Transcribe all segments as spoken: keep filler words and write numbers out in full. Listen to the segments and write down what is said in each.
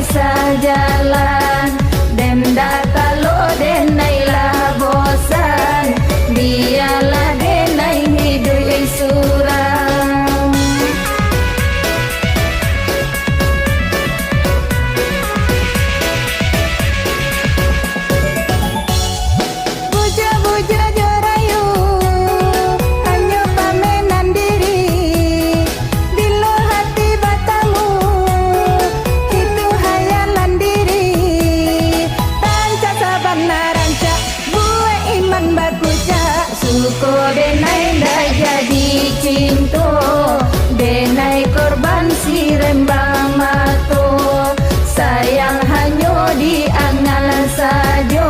Sajalan, den dak talok, denai lah bosan. Bialah denai hiduik surang. Bujua-bujua jo rayu, hanyo pamenan diri. Bilo hati batamu, itu hayalan diri. Rancak sabana rancak, buek iman bakucak. Suko denai ndak jadi cinto, denai korban sirembang mato. Sayang hanyo di angan sajo,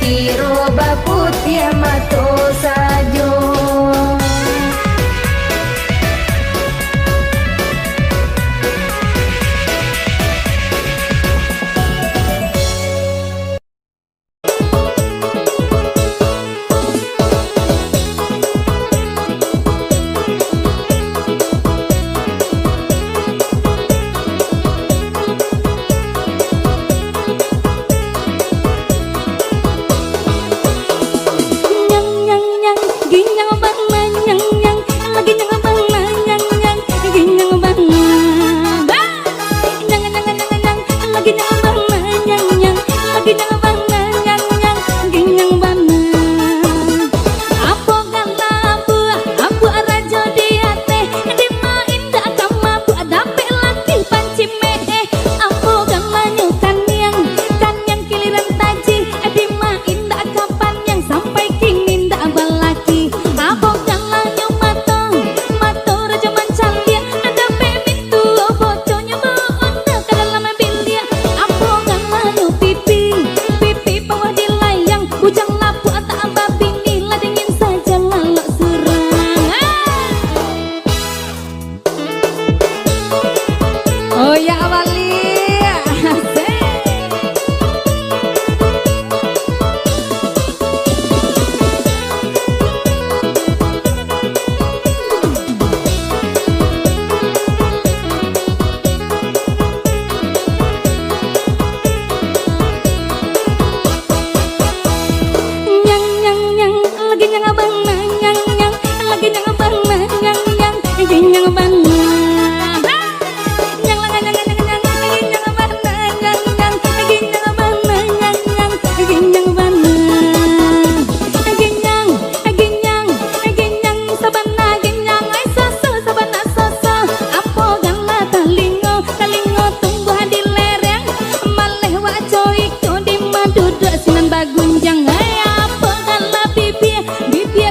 kiro baputiah mato sajo. Nyang, nyang, nyang, ginyang bana, nyang, nyang, lagi nyang bana, nyang, nyang, ginyang bana. Nyang, nyang, nyang, nyang, lagi nyang bana, nyang, nyang, lagi nyang bana, nyang, nyang, ginyang bana. Apo gala abuak, abuak rajo di ateh, dima indak ka mabuak, dapek laki pancimeh, eh. Apo galanyo kaniang, kaniang kiliran taji, dima indak ka paniang, sampai kini ndak balaki. Apo galanyo mato, mato rajo mancaliak, dapek mintuo boconyo baonda ka dalam biliak. Apo galanyo pipi, pipi pawah dilayang, bujang lapuak tak babini, lah dingin sajo lalok surang. Oh ya, Wali. Asik. Nyang, nyang, nyang, lagi nyang bana, nyang, nyang, lagi nyang bana, nyang, nyang, lagi nyang bana. Nyang, nyang, nyang, lagi nyang bana, nyang, nyang, lagi nyang bana, nyang, nyang, lagi nyang bana. Ginyang, ginyang, ginyang, sabana ginyang, ai soso, sabana soso. Apo gala talingo, talingo tumbuah di lereng, maleh wak coiko di maduduak sinan bagunjang. Ai apo gala bibia, bibia